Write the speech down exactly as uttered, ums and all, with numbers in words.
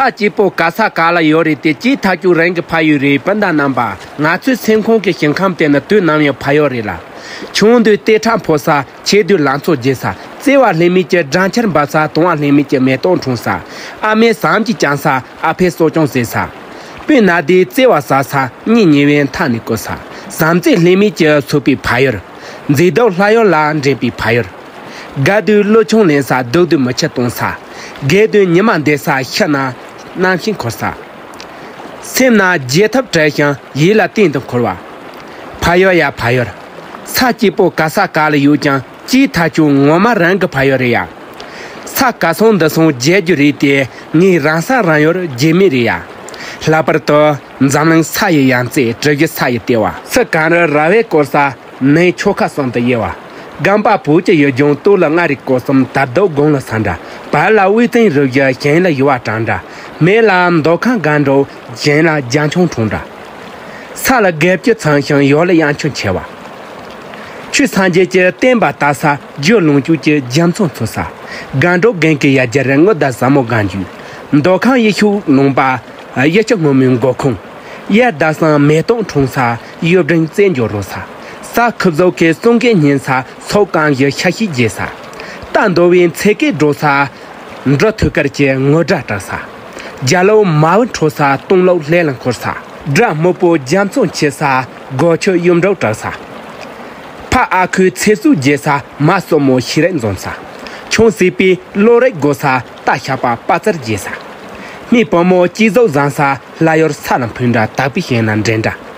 ས་སྐྱིད་པོ་ག་ས་ག་ལ་ཡོད་རེད་དེ། སྐྱིད་ཐག་ཆོད་རང་གི་ཕ་ཡུལ་རེད། སྤུན་ཟླ་རྣམ་པ། ང་ཚོའི་སེམས་ཁོང་གི་ཞིང་ཁམས་དེ་ནི་དུས་ནམ་ཡང་ཕ་ཡུལ་རེད་ལ། ཆུང་དུས་རྟའི་ཁྲག་ཕོ་ས། ཆེ་དུས་ལང་ཚོ་རྒྱས་ས། བརྩེ་བ་ལྷད་མེད་ཀྱི་སྦྲང་ཆར་འབབ་ས། དུང་བ་ལྷད་མེད་ཀྱི་མེ་ཏོག་འཁྲུངས་ས། ཨ་མས་ཟམ་གྱིས་བཅིངས་ས། ཨ་ཕས་གསོ་སྐྱོང་བྱས་ས། སྤུན་ཟླ་དེས་བརྩེ་བ་ཟ་ས། གཉེན་ཉེ་བས་མཐའ་ནས་བཀུར་ས། བྱམས་བརྩེ་ལྷད་མེད་ཀྱིས་གསོས་པའི་ཕ་ཡུལ། མཛེས་སྡུག་ལྷ་ཡུལ་ལ་འདྲེན་པའི་ཕ་ཡུལ། དགའ་དུས་གླུ་ཆུང་ལེན་ས། སྡུག་དུས་མི་ཆུ་གཏོང་ས། རྒས་དུས་ཉི་མ་འདས་ས། ཤི་ན་རྣམ་ཤེས་འཁོར་ས། སེམས་ན་བརྗེད་ཐབས་བྲལ་ཞིང་ཡིད་ལ་གཏན་དུ་འཁོར་བ། ཕ་ཡུལ་ཡ་ཕ་ཡུལ། ས་སྐྱིད་པོ་ག་ས་ག་ལ་ཡོད་ཀྱང་། སྐྱིད་ཐག་ཆོད་ངོ་མ་རང་གི་ཕ་ཡུལ་རེད་ཡ། ས་ག་སོང་འདི་སོང་བརྗེད་རྒྱུ་རེད་དེ། ངའི་རང་ས་རང་ཡུལ་བརྗེད་མེད་རེད་ཡ། ལྷག་པར་དུ་འཛམ་གླིང་ས་ཡི་ཡང་རྩེ། གྲུ་བཞི་ས་ཡི་ལྟེ་བ། སུ་གང་རུ་ར་བས་བསྐོར་ས། ནས་ཆོལ་ཁ་གསུམ་དུ་དབྱེ་བ། སྒམ་པ་བོད་ཀྱི་ཡུལ་ལྗོངས། སྟོད་ལ་མངའ་རིས་སྐོར་གསུམ། དར་གདུགས་དགུང་ལ་ས་འདྲ། བར་ལ་དབུས་གཙང་རུ་བཞི། ཞིང་ལ་ཡུར་བ་བྲག་འདྲ། སྨད་ལ་མདོ་ཁམས་སྒང་དྲུག། གཞན་ལ་རྒྱ་ཁྱོན་འཁྲུངས་འདྲ། ས་ལ་དགེ་བཅུ་ཚང་ཞིང་། ཡུལ་ལ་དབྱངས་ཁྱོན་ཆེ་བ། ཆོས་སངས་རྒྱས་ཀྱི་བསྟན་པ་དར་ས། རྒྱུ་ལོངས་སྤྱོད་ཀྱི་རྒྱ་མཚོ་འཚོ་ས། སྒང་དྲུག་རྒན་གྱི་ཡ་གྱལ། དངུལ་དང་ཟལ་མོ་སྒང་རྒྱུད། མདོ་ཁམས་ཡུལ་ཤུལ་ལུང་པ། གཡུ་ཆུ་སྔོན་མོའི་མགོ་ཁུངས། གཡའ་ཟླ་གསུམ་མེ་ཏོག་འཁྲུངས་ས། གཡུ་སྦྲང་རྩེད་འཇོ་རོལ་ས། ས་ཁུ་བཟོ་ཁའི་གསུང་སྐད་སྙན་ས། སོ་གང་བཞི་ཤ་ཤེད་རྒྱས་ས། རྟ་འདོ་བའི་འཚེར་སྐད་སྒྲོག་ས། འབྲི་ཐོད་དཀར་གྱི་ངུར་སྒྲ་གྲགས་ས། རྒྱ་ལོ་མ་བུ་འཕྲོད་ས། སྟོང་ལོ་ལྷས་ལ་འཁོར་ས། སྦྲ་སྨུག་པོ་རྒྱ་མཚོ་འཁྱིལ་ས། སྒོ་ཆུ་གཡུ་འབྲུག་གྲགས་ས། ཕ་ཨ་ཁུའི་ཚེ་སྲོག་རྒྱས་ས། མ་སྲུ་མོ་ཤེས་རིག་འཛོམས་ས། ཆུང་སྲིད་པའི་བློ་རིག་རྒོད་ས། རྟ་ཞགས་པ་དཔའ་རྩལ་རྒྱས་ས། སྨད་བུ་མོ་སྐྱེ་གཟུགས་བཟང་ས། ལྷ་ཡུལ་ས་ལ་འཕུར་འདྲ། དག་པའི་ཞིང་ལ་འདྲེན་འདྲ།